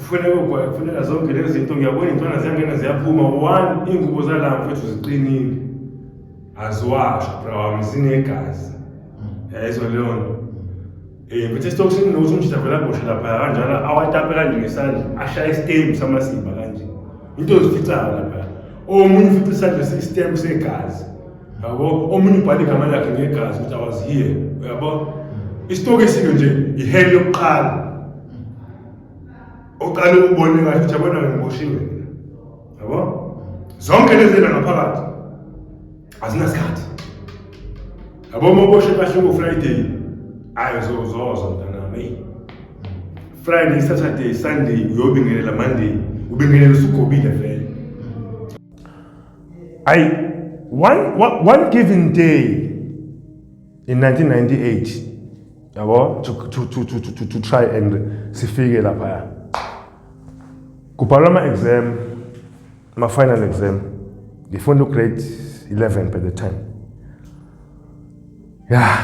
Kufuneka ugwayi, kufuneka zonke lezi zinto. Ngiyabona iy'ntwana ziyangena ziyaphuma. One, iy'ngubo zala mfethu ziqinile, aziwashwa bra wami, zinegazi. Yayizwa leyo nto. Mfethu esitokisini nokuthi umjita vele aboshe laphaya kanjalo, awatape kanje ngesandla, ashaye isitembu samasimba kanje. Into ozificayo laphaya. Omunye ufica isandla sisitembu segazi. Yabo, omunye ubhala igama lakhe ngegazi ukuthi I was here. Uyabo? Isitokisi-ke nje iheli yokuqala. Oqala ukubone kahle ukuthi yabona ngiboshiwe mina. Yabo? Zonke lezi la ngaphakathi azinasikhathi. Yabo uma uboshwe kahle ngo-Friday, ayi uzozoza mntanami eyi. Friday, Saturday, Sunday uyobingelela Monday, ubingelela usugobile vele. Ayi one given day in 1998 yabo to try and sifike laphaya kubhalwa ama-exam, ama-final exam. Ngifunda u-grade 11 by the time. Ya,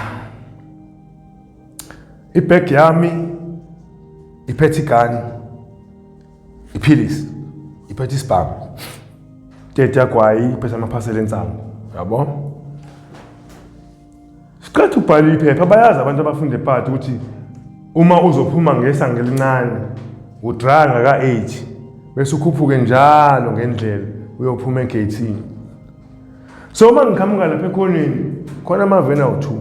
ibhegi yami iphethe igani, iphilisi, iphethe isibhamu, tete yagwayi, iphethe amaphasela ensangu. Yabo, siqeda ukubhala iphepha, bayazi abantu abafunda epati ukuthi uma uzophuma ngesango elincane udraya ngaka-8 bese ukhuphuke njalo ngendlela uyophuma egeyithini. So uma ngiqhamuka lapha ekhoneni khona amaveni awu-2,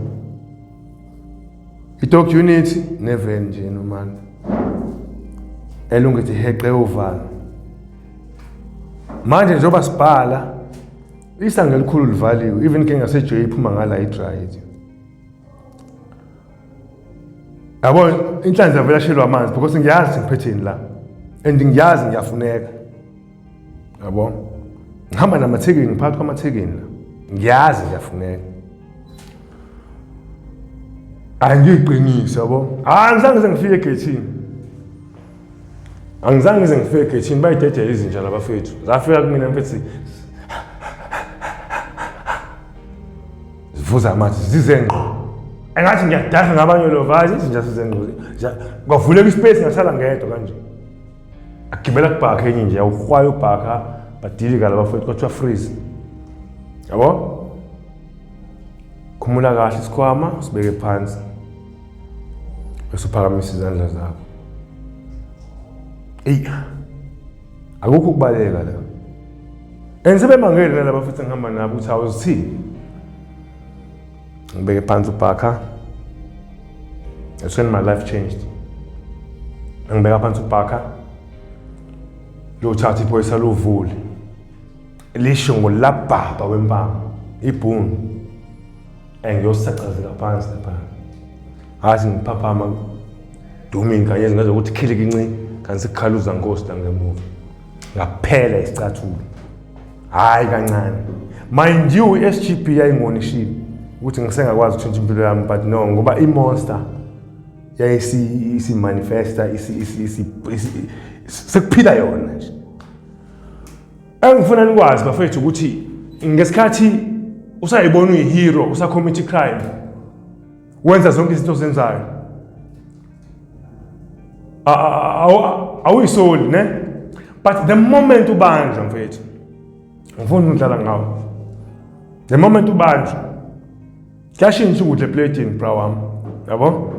i-dog unit neveni nje nomani elungithi heqe uvalo. Manje njengoba sibhala, isango elikhulu livaliwe, even ke ngase-J iphuma ngala i-dry. Yabo, inhlanzi yavela ashelwa amanzi because ngiyazi ngiphetheni la and ngiyazi ngiyafuneka. Yabo, ngihamba namathekeni, ngiphakathi kwamathekeni la, ngiyazi ngiyafuneka. Angiyiqinise, yabo, hayi, angizange ngize ngifike egethini, angizange ngize ngifike egethini. Bayidedela izinja labafethu, zafika kumina mfethu, zivuza amathe, zize ngqo engathi ngiyadaha ngabanye lovazi. Izinja zize ngqo, kwavuleka ispace, ngasala ngedwa kanje. Agibela kubhakha enye nje, yawuhwaya ubhakha, badilika labafethu, kwathiwa freeze. Yabo, khumula kahle isikhwama, sibeke phansi, bese uphakamisa izandla zakho. Eyi, akukho ukubaleka la. And sebemangele nalaba futhi engihamba nabo ukuthi awuzithini. Ngibeke phansi ubhakha. That's when my life changed. Ngibeka phansi ubhakha, lothatha iphoyisa luvule, lisho ngolabhaba wempama ibhunu, engiyosacazeka phansi lapha. Ngathi ngiphaphama, duma inkanyezi, ngezwa ukuthi khilika inci, kanti sikukhaluza nkosi la ngemuva. Ngaphela isicathulo, hhayi kancane. Mind you, i-SGB yayingonishile ukuthi ngisengakwazi ukushintsha impilo yami, but no, ngoba i-monster yayisimanifesta, sekuphila yona nje. Engifuna nikwazi bafethu ukuthi ngesikhathi usayibona uyi-hero, usacommit crime, wenza zonke izinto ozenzayo, awuyisoli ne, but the moment ubanjwa mfethu, ngifuna ukudlala ngawo, the moment ubanjwa kuyashintsha ukudla eplatini bra wami. Yabo,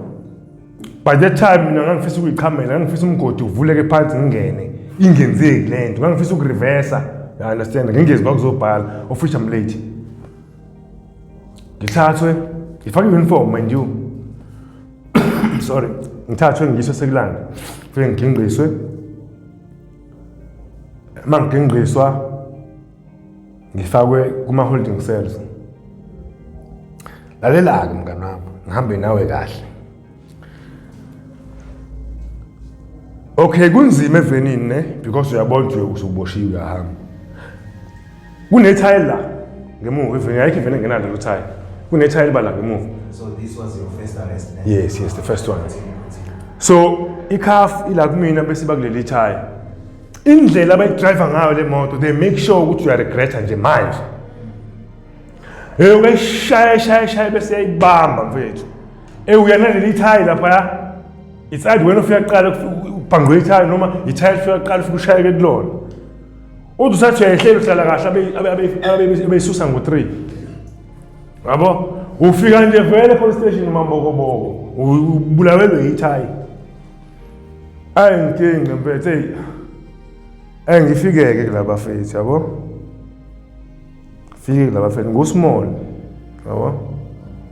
by that time mina ngangifisa ukuyichamela, ngangifisa umgodi uvuleke phansi ngingene, ingenzeki le nto. Ngangifisa ukurivesa, you understand, ngingezi bakuzobhala of which I'm late. Ngithathwe, ngifake i-uniform, mind you, sorry, ngithathwe ngiswe sekulanda, fike ngigingqiswe. Uma ngigingqiswa ngifakwe kuma-holding cells. Lalela-ke mngani wami, ngihambe nawe kahle. Okay, kunzima evenini ne, because uyabona ukuthi usuboshiwe, uyahamba. Kunethayeli la ngemuva iveni, ayikho iveni engenalo lelo thayeli, kunethayeli bala ngemuva. So this was your first arrest then? Yes, the first one. So icuff ila kumina bese iba kuleli thayi. Indlela abayidriver ngayo le moto, they make sure ukuthi uyaregreta nje manje. Hey, uyayishaya shaya shaya bese yayibamba mfethu. Ey, uya naleli thayi laphaya. It's either wena ufika kuqala. Ubhangqwe ithayi noma ithayi lifika kuqala ufike ushayeke kulona. Uthi usathi uyayihlela uhlala kahle abeyisusa ngo-3. Yabo? Ufika nje vele police station umambokoboko. Ubulawelwe ithayi. Ayi nginkinga mfethu hey. Ayi ngifikeke kulaba fethu yabo. Fike kulaba fethu ngusmall. Yabo?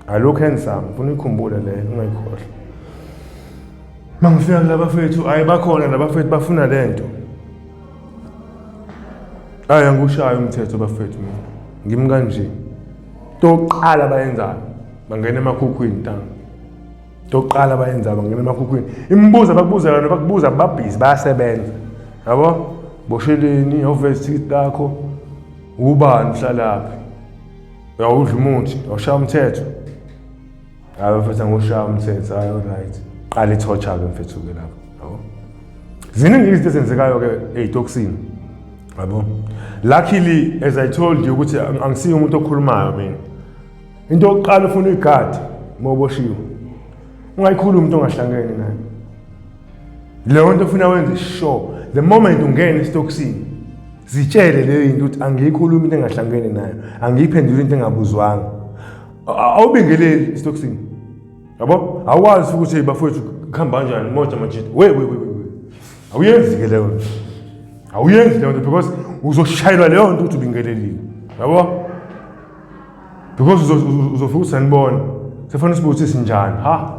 I look handsome, ngifuna uyikhumbule leyo ungayikhohlwa. Mangifika kulaba fethu ayi bakhona laba fethu bafuna lento. Ayi angiwushayi umthetho bafethu mina. Ngimi kanje. Tokuqala bayenzayo bangena emakhukhwini ntanga. Tokuqala bayenzayo bangena emakhukhwini. Imibuzo abakubuza yona bakubuza babhizi bayasebenza. Yabo? Bosheleni awuveze ithikithi lakho. Ubani uhlalaphi? Uyawudla umuthi, awushaya umthetho. Hayi mfethu angiwushaya umthetho, hayi alright. Qala i-torture-ke mfethu-ke lapho. Yabo? Ziningi izinto ezenzekayo-ke ey'tokisini. Yabo? Luckily as I told you ukuthi angisiye umuntu okhulumayo mina. Into yokuqala ufuna uyigade uma uboshiwe. Ungayikhulumi umuntu ongahlangene naye. Leyo nto ufuna wenze sure the moment ungena esitokisini zitshele leyo into ukuthi angiyikhulumi into engahlangene nayo, angiyiphenduli into engabuzwanga. Awubingeleli esitokisini. Yabo? Awukwazi ukuthi hey bafowethu kuhamba kanjani moja majita. We we we we. Awuyenzi ke leyo nto. Awuyenzi leyo nto because uzoshayelwa leyo nto ukuthi ubingelelile. Yabo? Because uzofika uthi sanibona. Sefanele sibuze ukuthi sinjani. Ha?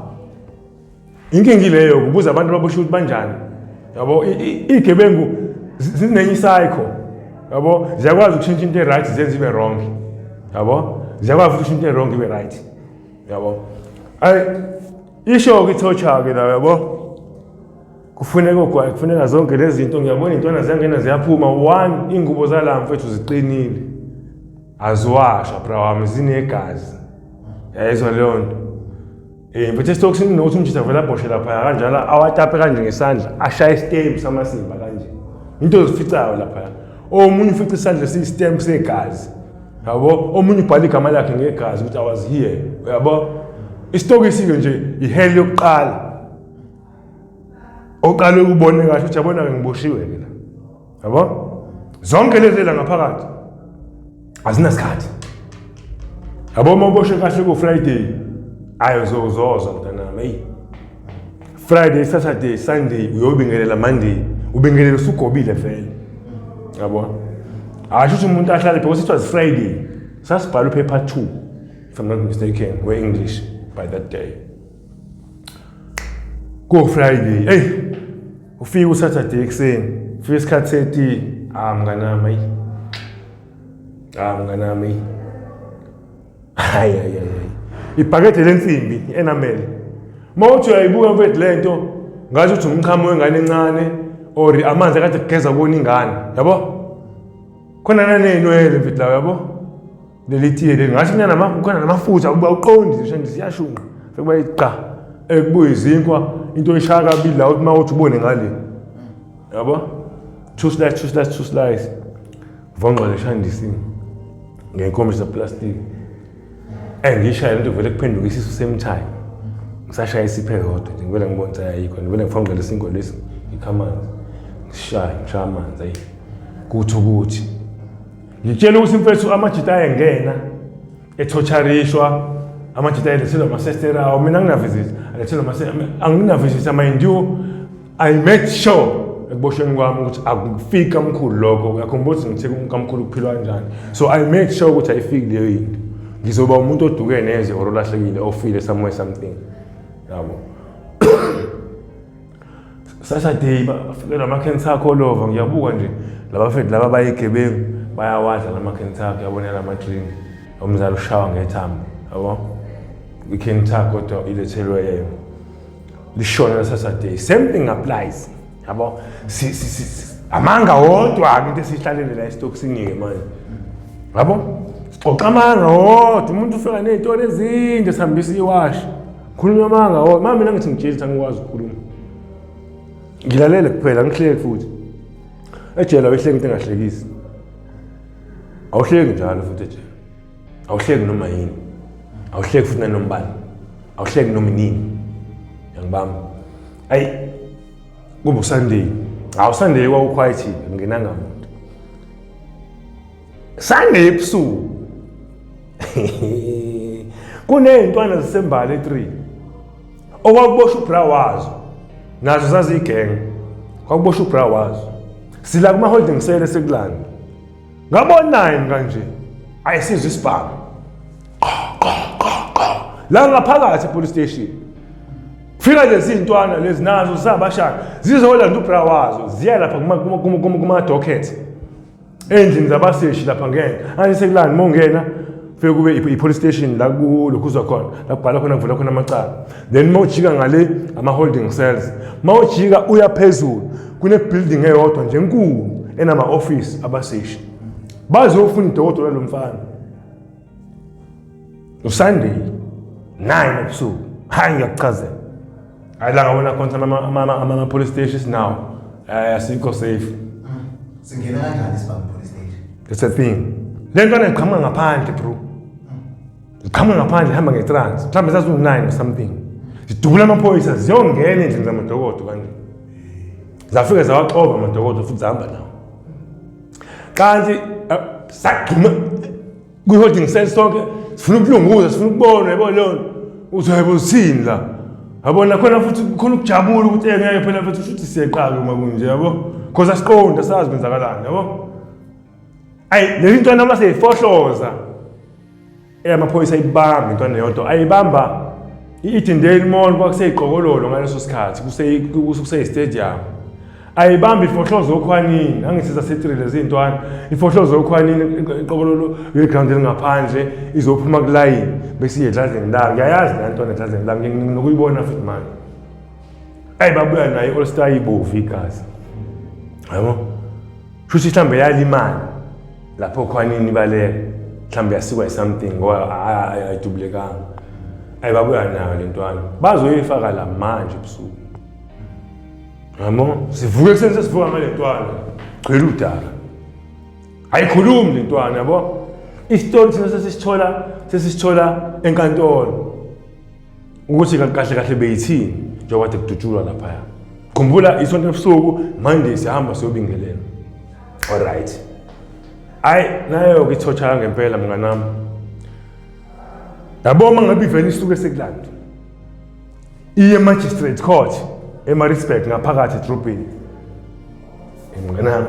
Inkinga ileyo kubuza abantu ababoshiwe ukuthi banjani. Yabo? Igebengu zinenye psycho. Yabo? Ziyakwazi ukushintsha into e-right zenze ibe wrong. Yabo? Ziyakwazi futhi ukushintsha into e-wrong ibe right. Yabo? Ayi isho-ke i-torture-ke la yabo. Kufuneka ogwayi, kufuneka zonke lezi zinto ngiyabona iy'ntwana ziyangena ziyaphuma. One, iy'ngubo zala mfethu ziqinile. Aziwashwa bra wami zinegazi. Yayizwa leyo nto. Eh mfethu esitokisini nokuthi umjita vele abhoshe laphaya kanjalo awatape kanje ngesandla ashaye istemp samasimba kanje. Into ozificayo laphaya. Omunye ufica isandla siyistemp segazi. Yabo? Omunye ubhala igama lakhe ngegazi ukuthi I was here. Uyabo? Isitokisi-ke nje iheli yokuqala. Oqale ukubone kahle ukuthi yabona-ke ngiboshiwe-ke la. Yabo? Zonke lezi la ngaphakathi azinasikhathi. Yabo uma uboshwe kahle ku-Friday, ayi uzozwa mntanami, eyi. Friday, Saturday, Sunday uyobingelela Monday, ubingelela usugobile vele. Yabo? Asho ukuthi umuntu ahlale because it was Friday. Sasibhala upaper 2 if I'm not mistaken, we English by that day. Go Friday. Hey, ufike uSaturday ekuseni, ufike isikhathi seti, ah mnganami ayi. Ah mnganami. Hayi hayi hayi. Ibhakede lensimbi enamel. Uma uthi uyayibuka mfethu lento ngathi uthi umchamo wengane encane or amanzi akade kugeza kuwona ingane, yabo? Khona naneyinwele mfethu la yabo? Leli tiye leli ngathi kunanama kukhona namafutha ukuba uqondi nje nje siyashunqa. Sekuba iqa ekubuye izinkwa into eshaya kabili la uthi uma uthi ubone ngale. Yabo? Two slice, two slice, two slice. Vonqa leshandisi ngenkomishi zeplastic. Engishaya into vele kuphenduka isisu same time. Ngisashaya isiphe yodwa nje ngivele ngibone ukuthi ayikho ngivele ngifongqele isinkwa lesi ngikha amanzi. Ngishaye ngishaya amanzi ayi. Kuthi ukuthi ngitshela ukuthi mfethu amajita ayengena ethotharishwa amajita ayelethelwa amasestera awo mina anginavisit alethelwa anginavisit mind you I made sure ekuboshweni kwami ukuthi akufiki kamkhulu lokho uyakhumbula ukuthi ngithe kamkhulu kuphilwa kanjani so I made sure ukuthi ayifiki leyo into ngizoba umuntu oduke neze or olahlekile ofile somewhere something yabo. Saturday bafikelwa ama-Kentucky all over ngiyabuka nje laba fethu laba bayigebengu bayawadla lama-Kentucky yabona lama-drink umzali ushawa ngethambo yabo i-Kentucky kodwa ilethelwe yena lishona la-Saturday same thing applies yabo amanga wodwa-ke into esiyihlalele la esitokisini-ke manje yabo sixoxa amanga wodwa umuntu ufika ney'tori ezinde sihambisa iwashi khuluma amanga wodwa ma mina ngithi ngijeli ukuthi angikwazi ukukhuluma ngilalele kuphela ngihleki futhi ejele awuyihleki into engahlekisi awuhleki njalo futhi ejele awuhleki noma yini awuhleki futhi nanombani awuhleki noma inini yangibamba ayi. Kube uSunday. Hawu, Sunday kwakukhwayithile, ngingenanga muntu. Sunday ebusuku kuney'ntwana zisembali e-3 okwakuboshwa ubra wazo, nazo zaziyigenge, kwakuboshwa ubra wazo. Sila kuma-holding cell esekulanda ngabo-9 kanje, ayisizwe isibhamu la ngaphakathi e-police station. Fika lezi ntwana lezi nazo zabashana zizolanda ubra wazo, ziya lapha kuma-docket endlini zabaseshi lapha ngenhla. Angisekulani, uma ungena fike kube i-police station la kulokhuzwa khona, la kubhala khona, kuvula khona amacala. Then uma ujika ngale, ama-holding cells. Uma ujika uya phezulu, kune-building eyodwa nje enkulu enama-office abaseshi. Bazofuna idokodo lalo mfana uSunday 9 ebusuku. Hayi, ngiyakuchazela, hayi la ngabona khona ama-police stations now, asikho safe. Singena kanjani isibhamu police station? That's the thing. Le ntwana iqhamuka ngaphandle, bro, iqhamuka ngaphandle, ihamba nge-trans, mhlawumbe zaziwu-9 or something. Zidubula amaphoyisa, ziyongena endlini zamadokodo kanje, zafike zawaxova amadokodo futhi zahamba nawo. Kanti sagxuma kwi-holding cell sonke, sifuna ukulunguza, sifuna ukubona, yabo leyo nto, uthi hayibo, sithini la, yabona khona futhi khona ukujabula ukuthi ngeke phela futhi futhi siyeqala uma kunje, yabo, cause asiqonde, asazi kwenzakalani, yabo. Ayi, leli ntwana uma seyifohloza eyamaphoyisa, ayibamba intwana yodwa, ayibamba i-Edendale Mall, kwakuseyiqokololo ngaleso sikhathi, kuseyi-stadium. Ayibamba ifohlozo okhwanini, angithi zasetri lezi ntwana, ifohlozo okhwanini, iqokololo yeground elingaphandle, izophuma kulayini bese iye edladleni layo. Ngiyayazi le ntwana edladleni layo, nginokuyibona futhi manje. Ayi, babuya nayo i-all star ibovu igazi, yabo, shuthi mhlawumbe yalimala lapho okhwanini, ibaleka, mhlawumbe yasikwa yi-something ngoba ayidubulekanga. Ayi, babuya nayo le ntwana, bazoyifaka la manje ebusuku, yabo. Sivuke ekuseni, sesivuka ngale ntwana gcwele udaka, ayikhulumi le ntwana, yabo. Isitori thina sesisithola enkantolo ukuthi kahle kahle beyithini njengoba kade kudutshulwa laphaya. Khumbula, isonto ebusuku, Monday siyahamba siyobingelela. Alright, ayi, nayo-ke ithotha ngempela, mnganami, yabo. Uma ngabe iveni isuke sekulanda iye magistrate court eMaritzburg ngaphakathi edrobheni, mnganami,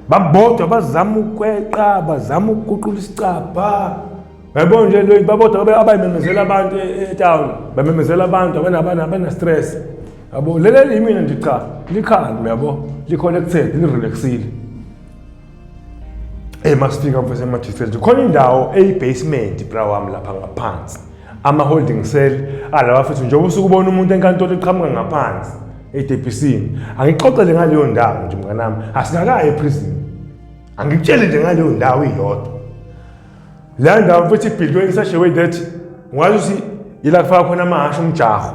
babodwa bazama ukweqa, bazama ukuguqula isicabha, yabo nje lo, babodwa abayimemezela abantu etown, bamemezela abantu abana stress, yabo. Leli yimina nje, cha, li-calm, yabo, li-collected, li-relaxile. Masifika mfethu emagistrate, khona indawo eyi-basement, bra wami, lapha ngaphansi ama-holding cell alaba futhi, njengoba usuke ubona umuntu enkantolo eqhamuka ngaphansi edebhisini. Angixoxele ngaleyo ndawo nje, mnganami, asingakayi eprison, angikutshele nje ngaleyo ndawo iyodwa. Leyo ndawo mfethu ibhilwe in such a way that ungazi ukuthi yila kufaka khona amahhashi umjaho,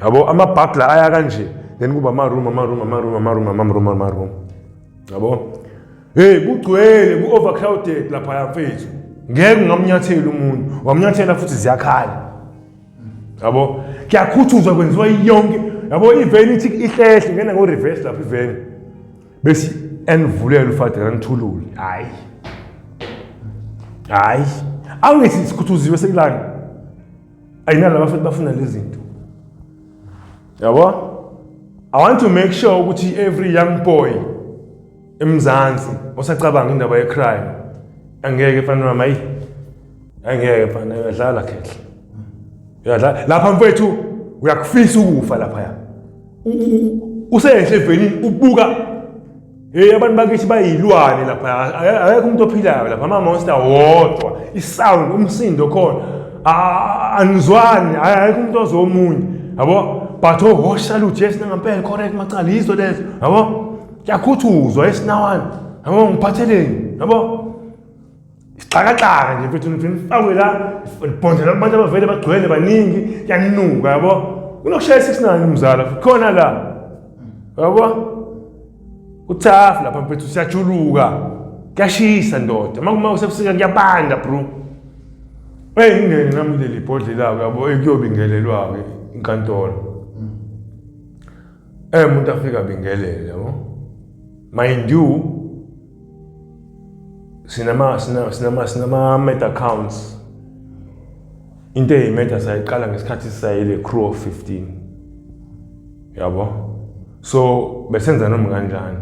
yabo, amabhagla aya kanje, then kuba ama-room, ama-room, ama-room, ama-room, ama-room, ama-room, yabo. Hey, kugcwele, ku-overcrowded laphaya mfethu, ngeke ungamnyathela umuntu, wamnyathela futhi ziyakhala, yabo. Kuyakhuthuzwa, kwenziwa yonke, yabo. Iveni ithi ihlehle, ngena ngo-reverse lapho iveni, bese enivulela ufadela, nithulule. Hayi hayi, angithi sikhuthuziwe sekulana, ayinalaba futhi bafuna lezi zinto, yabo. I want to make sure ukuthi every young boy eMzansi osacabanga indaba ye-crime, angeke fana noma ayi, angeke fana, uyadlala khehle, uyadlala lapha mfethu, uyakufisa ukufa laphaya. Usehle evenini ubuka, hey, abantu bakithi bayilwane lapha, akekho umuntu ophilayo lapha, ama-monster wodwa, isound, umsindo khona, anizwani, akekho umuntu ozomunye, yabo. But oh, salute, yes, nangampela, correct, macala yizo lezo, yabo. Kuyakhuthuzwa esinawane, yabo, ngiphatheleni, yabo, isixakaxaka nje mfethu, nifakwe la, libhondela kubantu abavele bagcwele baningi, kuyanuka, yabo. Kunokushaya 69 umzala futhi khona la, yabo, kuthafu lapha mfethu, siyajuluka, kuyashisa ndoda, uma kuma kusebusika kuyabanda, bro. Hey, ngingene nami kuleli bhodlela, yabo, ekuyobingelelwa-ke inkantolo. Umuntu afika abingelele, yabo. Mind you, sinama meta accounts. Into eyimeta sayiqala ngesikhathi sisayile crew of 15. Yabo. So besenza noma kanjani.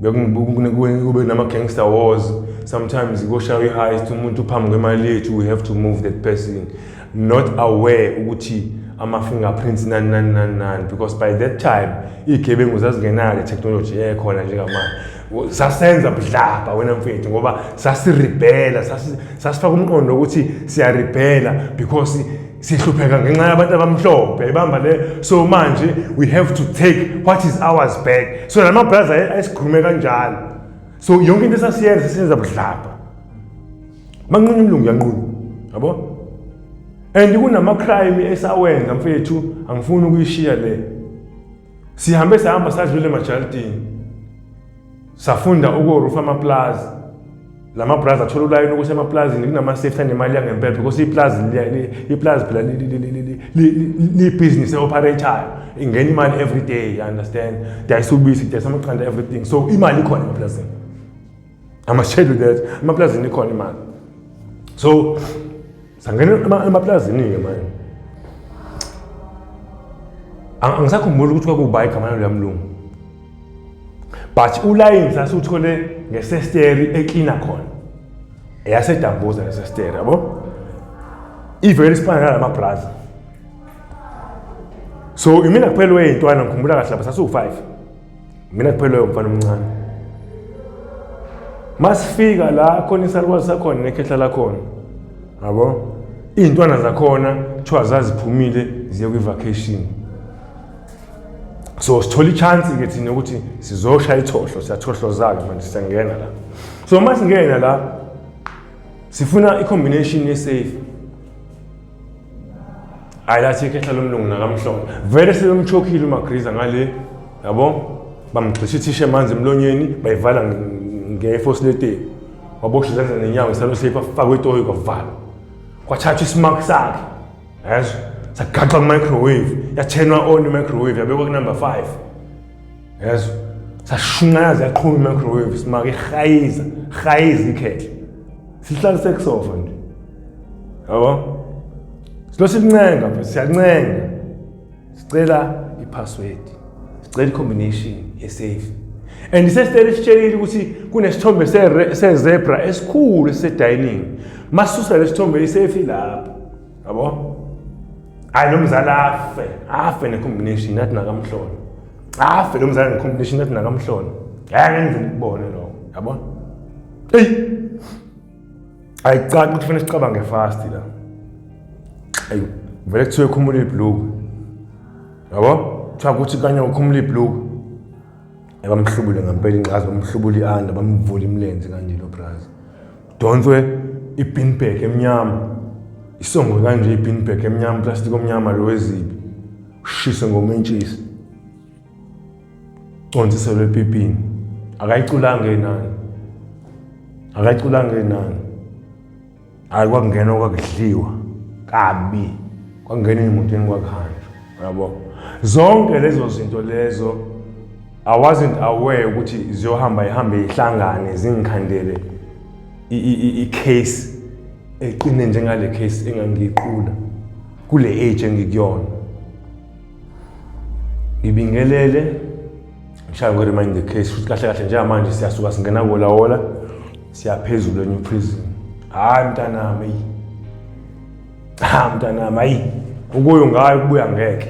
Bekube nama gangster wars, sometimes koshaywa i-heist, umuntu phambi kwemali yethu, we have to move that person, not aware ukuthi ama-fingerprints nani nani nani nani, because by that time iy'gebengu zazingenayo le technology ekhona njengamanje. Sasenza budlabha wena mfethu, ngoba sasiribhela, sasifaka umqondo ukuthi siyaribhela because sihlupheka ngenxa yabantu abamhlophe ibamba le. So manje we have to take what is ours back. So lama brother ayisikhulume kanjalo, so yonke into esasiyenza siyenza budlabha. Manqunya umlungu yanqunya, yabo. And kunama crime esawenza mfethu, angifuni ukuyishiya le. Sihambe sahamba sadlula emajalidini, safunda ukurufa amaplazi. Lama brother athola ulayini ukuthi emaplazini kunama-safety anemali yangempela, because iplazi iplazi phela liyibhizinisi e-operate-ayo, ingena imali every day, you understand? Dayisa ubisi, dayisa amaqanda, everything. So imali ikhona emaplazini. I must tell you that emaplazini ikhona imali. So sangena emaplazini-ke manje. Angisakhumbuli ukuthi kwakuba igama laloya mlungu, but ulayini sasiwuthole ngesesteri eklina khona eyasedambuza nesesteri, yabo, ivele isifana nalama brother. So imina kuphela weyintwana, ngikhumbula kahle lapha sasiwu-5, mina kuphela umfana omncane. Masifika la khona isalukwazi sakhona nekhehla lakhona, yabo, iy'ntwana zakhona kuthiwa zaziphumile ziye kwi-vacation. So sithola i-chance-ke thina ukuthi sizoshaya ithohlo, siyathohloza-ke manje, siyangena la. So uma singena la sifuna i-combination ye-safe. Hayi, lathi ikhehla lomlungu nakamhlolo vele sebemchokhile umagriza ngale, yabo, bamgxisha ithishe emanzi emlonyeni, bayivala ngefosi leteki, waboshwa izandla nenyawo ngesalo, kwafakwa itoyi, kwavalwa, kwathathwa isimak sakhe yezo, sagaxa ku-microwave, yathenwa on i-microwave, yabekwa ku-number 5 yezo, sashunqa yaze yaqhuma i-microwave, simake ihayiza hayiza ikhehla. Sihlale sekusofa nje, yabo, silo silincenga mfethu, siyancenga, sicela i-password, sicela i-combination ye-safe. And isesitele sitshelile ukuthi kunesithombe sezebra esikhulu esise-dining, masisusa lesithombe i-safe ilapho, yabo. Hayi, lo mzali afe afe ne-combination, nathi nakamhlolo afe lo mzali ne-combination, nathi nakamhlolo. Hayi, ngeke ngize ngikubone lokho, yabo. Eyi, ayicaci ukuthi kufanele sicabange fast la. Ayi, vele kuthiwe khumula ibhluku, yabo, kuthiwa kuthi kanye ukhumula ibhluku, ebamhlubule ngempela ingqazi, bamhlubula i-under, bamvula imilenze kanje lo braza, donswe i-bean bag emnyama, isongwe kanje i-bean bag emnyama, plastic omnyama lo wezibi, ushise ngomentshisi, consiselwe epipini. Akayiculanga enani, akayiculanga enani. Hayi, kwakungena kwakudliwa kabi, kwakungena ey'motweni, kwakuhanjwa, yabo. Zonke lezo zinto lezo I wasn't aware ukuthi ziyohamba ihambe ihlangane zingikhandele i-case eqine njengale case engangiyiqula kule age engikuyona. Ngibingelele, ngishaya ngi-remind the case futhi kahle kahle. Njengamanje siyasuka singena kolawola, siyaphezulu e-new prison. Hhayi mntanami, eyi, ha mntanami, hayi, ukuyo ngayo kubuya ngeke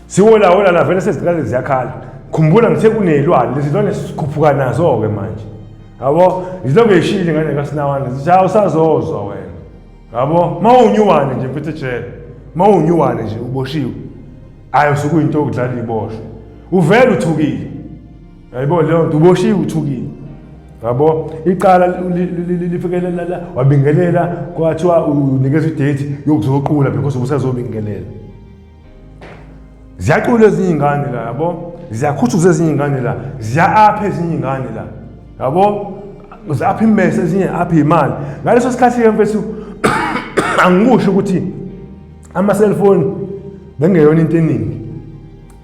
siwolawola la, vele seziqale ziyakhala. Khumbula ngithe kuney'lwane, lezi zilwane sikhuphuka nazo-ke manje, yabo, zilokhu eyishile ingane kasinawane, zithi hawu, usazozwa wena, yabo. Ma uwunyuwane nje mfethu ejele, ma uwunyuwane nje uboshiwe, hhayi, usuke uyinto yokudlala iboshwe, uvele uthukile, yayibona leyo nto, uboshiwe uthukile, yabo. Icala lifikelela la, wabingelela, kwathiwa unikeza i-date yokuzoqula because ubusazobingelela. Ziyacula ezinye iy'ngane la, yabo, ziyakhuthuza ezinye iy'ngane la, ziya-apha ezinye iy'ngane la, yabo, zi-apha imese, ezinye apha imali. Ngaleso sikhathi-ke mfethu, angikusho ukuthi ama-cellphone bengeyona into eningi.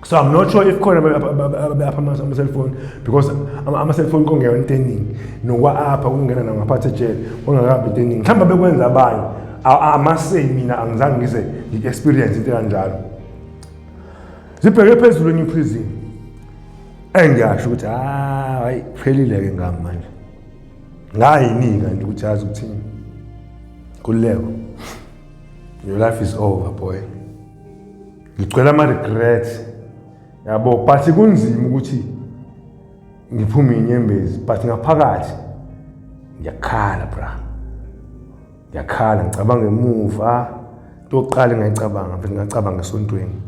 So I'm not sure if khona apha ama-cellphone, because ama-cellphone kungeyona into eningi, nokwa-apha kungena nangaphathi ejele kungakabi into eningi. Mhlawumbe bekwenza abanye amase, mina angizange ngize ngi-experience into kanjalo. Zibheke phezulu enye prison, engiyasho ukuthi ah, hayi, kuphelile-ke ngami manje. Ngayinika nje ukuthi yazi ukuthini, Nkululeko, your life is over, boy. Ngigcwele ama-regrets, yabo, but kunzima ukuthi ngiphume inyembezi, but ngaphakathi ngiyakhala, bra, ngiyakhala, ngicabanga emuva. Into yokuqala engayicabanga mfethu, ngacabanga esontweni,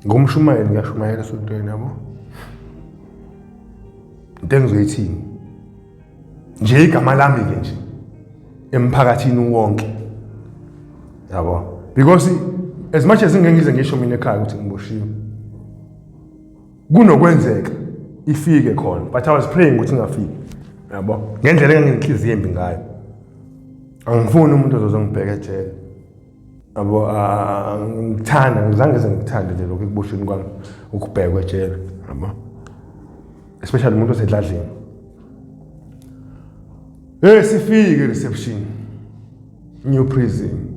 ngumshumayeli, ngiyashumayela esontweni, yabo, into engizoyithini nje, igama lami-ke nje emphakathini wonke, yabo, because as much as ngeke ngize ngisho mina ekhaya ukuthi ngiboshiwe, kunokwenzeka ifike khona, but I was praying ukuthi ingafiki, yabo, ngendlela enganginenhliziyo embi ngayo. Angifuni umuntu ozozongibheka ejele, yabo. Ngithanda, ngizange ngize ngikuthande nje lokhu ekuboshweni kwami, ukubhekwa ejele, yabo, especially umuntu osedladleni. Hey, sifike reception, new prison.